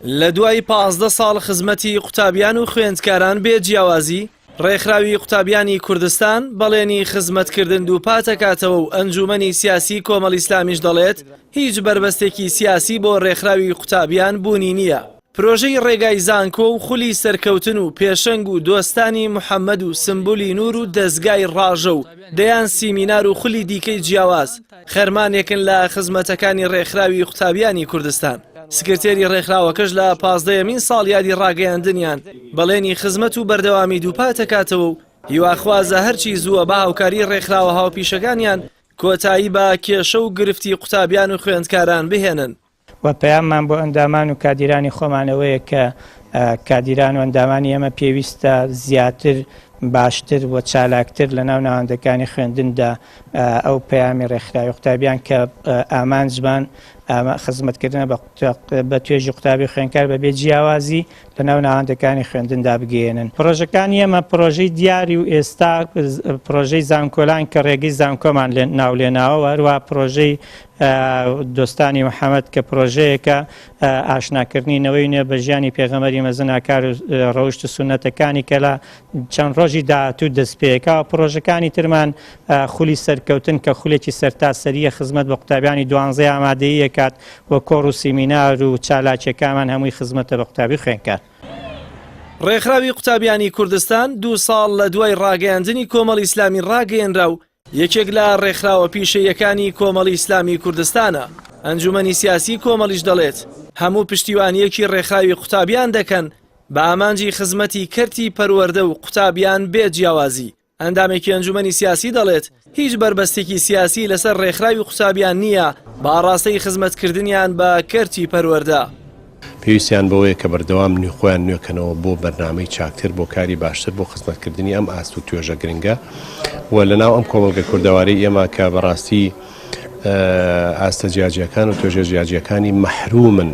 لە دوای 15 ساڵ خزمەتی قوتابیان و خوێندکاران بێ جیاوازی، ڕێکخراوی قوتابیانی کوردستان بەڵێنی خزمەتکردن دووپاتەکاتەوە و ئەنجوومەنی سیاسی کۆمەڵی ئیسلامیش دەڵێت، هیچ بەربەستێکی سیاسی بۆ ڕێکخراوی قوتابیان بوونی نییە. پرۆژەی ڕێگای زانکۆ و خولی سەرکەوتن و پێشەنگ و دۆستانی محەمەد و سمبولی نور و دەزگای ڕاژە و دەیان سیمینار و خولی دیکەی جیاواز خەرمانێکن لە خزمەتەکانی ڕێکخراوی قوتابیانی کوردستان. سکرتێری ڕێکخراوەکەش لە پازدەیەمین ساڵیادی ڕاگەیاندنیان بەڵێنی خزمەت و بەردەوامی دووپاتەکاتەوە و هیواخوازە هەرچی زووە بە هاوکاری ڕێکخراوە هاوپیشەکانیان کۆتایی بە کێشە و گرفتی قوتابیان و خوێندکاران بهێنن. و پەیاممان بۆ ئەندامان و کادیرانی خۆمان ئەوەیە کە کادیران و ئەندامانی ئێمە پێویستە زیاتر باشتر و چالاکتر لە ناو ناوەندەکانی خوێندندا ئەو پەیامی ڕێکخراوی قوتابیان کە ئامانجمان خزمەتکردنە بە توێژی قوتابی خوێندکار بەبێ جیاوازی لە ناو ناوەندەکانی خوێندندا بگەیەنن. پڕۆژەکانی ئێمە پڕۆژەی دیاری و ئێستا پڕۆژەی زانکۆلان کە ڕێگەی زانکۆمان ناو لێناوە و هەروەها پڕۆژەی دۆستانی محەمەد کە پڕۆژەیەکە ئاشناکردنی نەوەی نوێ بە ژیانی پێغەمبەری مەزن ئاکار و ڕەوشت و سوننەتەکانی کە لە چەند ڕۆژی داهاتوو دەست پێکا و پڕۆژەکانی ترمان خولی سەرکەوتن کە خولێکی سەرتاسەرییە خزمەت بە قوتابیانی دوانزەی ئامادەیی ئەکات و کۆڕ و سیمینار و چالاکیەکانمان هەمووی خزمەتە بە قوتابی و خوێندکار. ڕێکخراوی قوتابیانی کوردستان دوو ساڵ لە دوای ڕاگەیاندنی کۆمەڵی ئیسلامی ڕاگەیەنرا و یەکێک لە ڕێکخراوە پیشەییەکانی کۆمەڵی ئیسلامی کوردستانە، ئەنجومەنی سیاسی کۆمەڵیش دەڵێت، هەموو پشتیوانییەکی ڕێکخراوی قوتابیان دەکەن بە ئامانجی خزمەتی کەرتی پەروەردە و قوتابیان بێ جیاوازی. ئەندامێکی ئەنجومەنی سیاسی دەڵێت، هیچ بەربەستێکی سیاسی لەسەر ڕێکخراوی قوتابیان نییە بە ئاڕاستەی خزمەتکردنیان بە کەرتی پەروەردە. پێویستیان بەوەیە کە بەردەوام نوێ خۆیان نوێکەنەوە بۆ بەرنامەی چاکتر، بۆ کاری باشتر، بۆ خزمەتکردنی ئەم ئاست و توێژە گرنگە و لەناو ئەم کۆمەڵگە کوردەوارەی ئێمە کە بەڕاستی ئاستە جیاجیاکان و توێژە جیاجیاکانی مەحرومن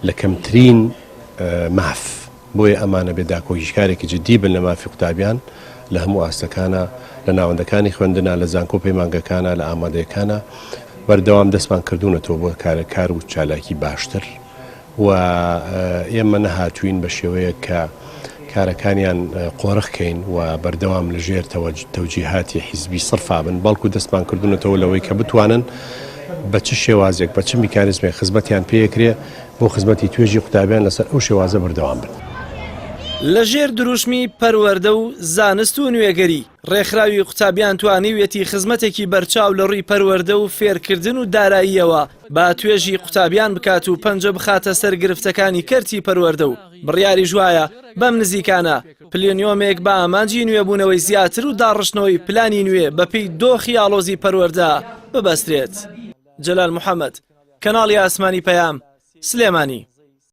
لە کەمترین ماف. بۆیە ئەمان ئەبێ داکۆکیکارێکی جدی بن لە مافی قوتابیان لە هەموو ئاستەکانا، لە ناوەندەکانی خوێندنا، لە زانکۆ و پەیمانگەکانا، لە ئامادەیەکانا بەردەوام دەستمان کردوونەتەوە بۆ کار و چالاکی باشتر و ئێمە نەهاتووین بە شێوەیەک کە کارەکانیان قۆرخ کەین و بەردەوام لە ژێر تەوجیهاتی حیزبی سڕفا بن، بەڵکو دەستمان کردوونەتەوە لەوەی کە بتوانن بە چ شێوازێک، بە چ میکانیزمێک خزمەتیان پێکرێ، بۆ خزمەتی توێژی قوتابیان لەسەر ئەو شێوازە بەردەوام بن. لە ژێر دروشمی پەروەردە و زانست و نوێگەری، ڕێکخراوی قوتابیان توانیویەتی خزمەتێکی بەرچاو لە ڕووی پەروەردە و فێرکردن و داراییەوە بە توێژی قوتابیان بکات و پەنجە بخاتە سەر گرفتەکانی کەرتی پەروەردە و بڕیاریش وایە بەم نزیکانە پلینیۆمێک بە ئامانجی نوێبوونەوەی زیاتر و داڕشتنەوەی پلانی نوێ بەپێی دۆخی ئاڵۆزی پەروەردە ببەسترێت. جەلال محەمەد، کەناڵی ئاسمانی پەیام، سلێمانی.